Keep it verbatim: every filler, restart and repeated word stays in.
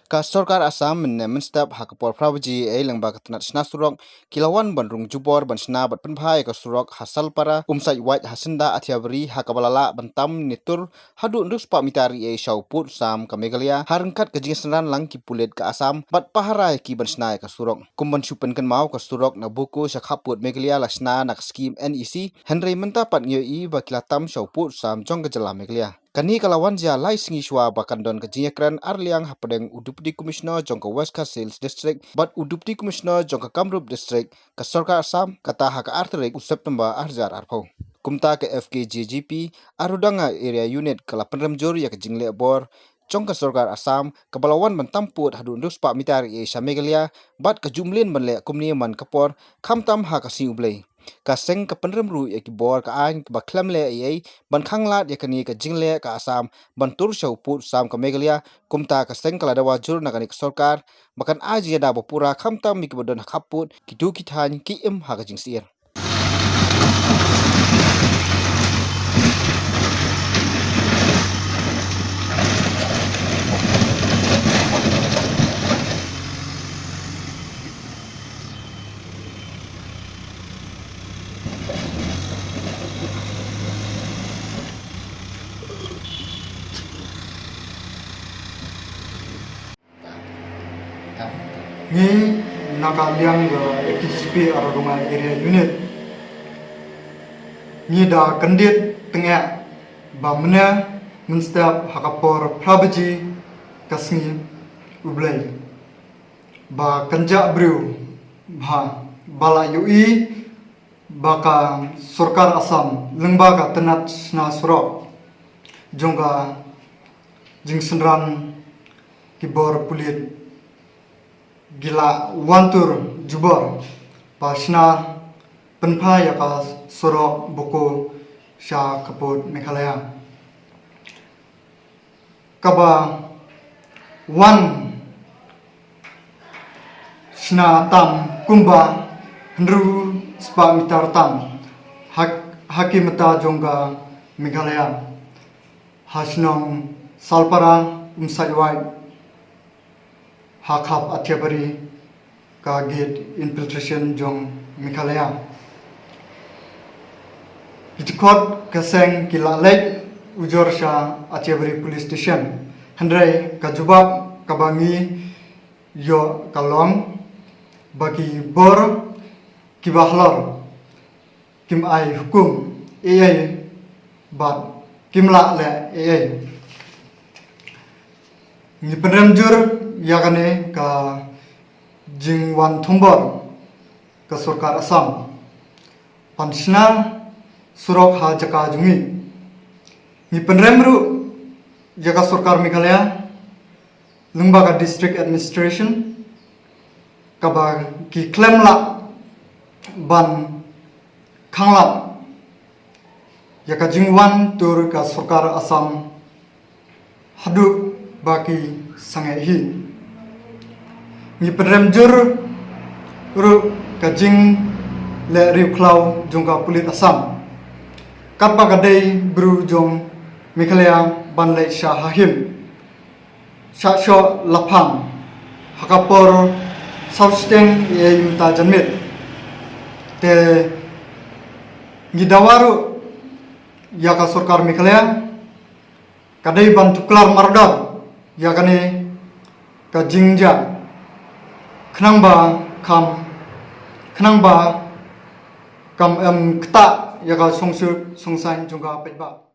Ka sorkar Assam mynne mynstep ha ka por phra baje ei lyngba ka tnat shna surok ki la wan ban rung jubor ban shna bad pynbha ïa ka surok ha Salpara, Umsait Wait ha Syndah Athiabari, ha kaba la lah ban tam ne tur haduh hynriew spah mitar ei sha u pud u sam ka Meghalaya, ha ryngkat ka jingsynran lang ki pulit ka Assam bad pahara ïa ki ban shna ïa ka surok. Kum ban shu pynkynmaw, ka surok na Boko sha khappud Meghalaya la shna na ka skim N E C, hynrei mynta pat ngi ïohi ba ki la tam sha u pud u sam jong ka jylla Meghalaya. Kane ka la wan jia lai sngi shuwa ba kan don ka jingïakren ar liang hapdeng u Deputy Commissioner jong ka West Khasi Hills District bad u Deputy Commissioner jong ka Kamrup District ka sorkar Assam, kata ha ka ar tarik u September ar hajar arphew. Kumta ka F K J G P Arudanga Area Unit ka la pynrem jur ïa ka jingleh bor jong ka sorkar Assam kaba la wan ban tam pud haduh hynriew spah mitar ei sha Meghalaya bad ka ju mlien ban leh kumne man ka por, khamtam ha ka sngi U Blei. Ka seng ka pynrem ruh ïa ki bor ka aiñ kaba khlem leh ei ei ban khanglad ïa kane ka jingleh ka Assam ban tur sha u pud u sam ka Meghalaya. Kumta ka seng ka la dawa jur na kane ka sorkar ba kan ai jingïada ba pura khamtam ïa kiba don ha khappud, ki tu ki thaiñ, ki im ha ka jingsyier. Ngi na ka liang ka F K J G P Arudanga Area Unit, ngi da kyndit tyngeh ba mynne mynstep ha ka por phra baje ka sngi U Blei, ba kan jah briew bha ba la ïohi ba ka sorkar Assam lyngba ka tnat shna surok jong ka jingsynran ki bor pulit ki la wan tur jubor ba shna pynbha ïa ka surok Boko sha khappud Meghalaya, kaba wan shna tam kumba hynriew spah mitar tam ha, ha ki mynta jong ka Meghalaya, ha shnong Salpara, Umsait Wait, ha khap Athiabari, ka gate infiltration jong Meghalaya. Ki dkhot ka seng ki la leit ujor sha Athiabari Police Station, hynrei ka jubab kaba ngi ïoh ka long ba ki bor kiba halor kim ai hukum ei ei bad kim lah leh ei ei. Ngi pynrem jur ïa kane ka jingwan thombor ka sorkar Assam ban shna surok ha jaka jong ngi. Ngi pynrem ruh ïa ka sorkar Meghalaya lyngba ka District Administration, kaba ki khlem lah ban khanglad ïa ka jingwan tur ka sorkar Assam haduh ba ki sangeh hi. Ngi pynrem jur ruh ka jingleh riewkhlaw jong ka pulit Assam, katba ka dei briew jong Meghalaya ban leit sha ha him, sha shoh laphang ha ka por saw shiteng ïa i mynta janmiet. Te ngi dawa ruh ïa ka sorkar Meghalaya ka dei ban tuklar mardor ïa kane ka jingjia, khnang ba kam, khnang ba kam em ktah ïa ka songsuk songsaiñ jong ka paidbah.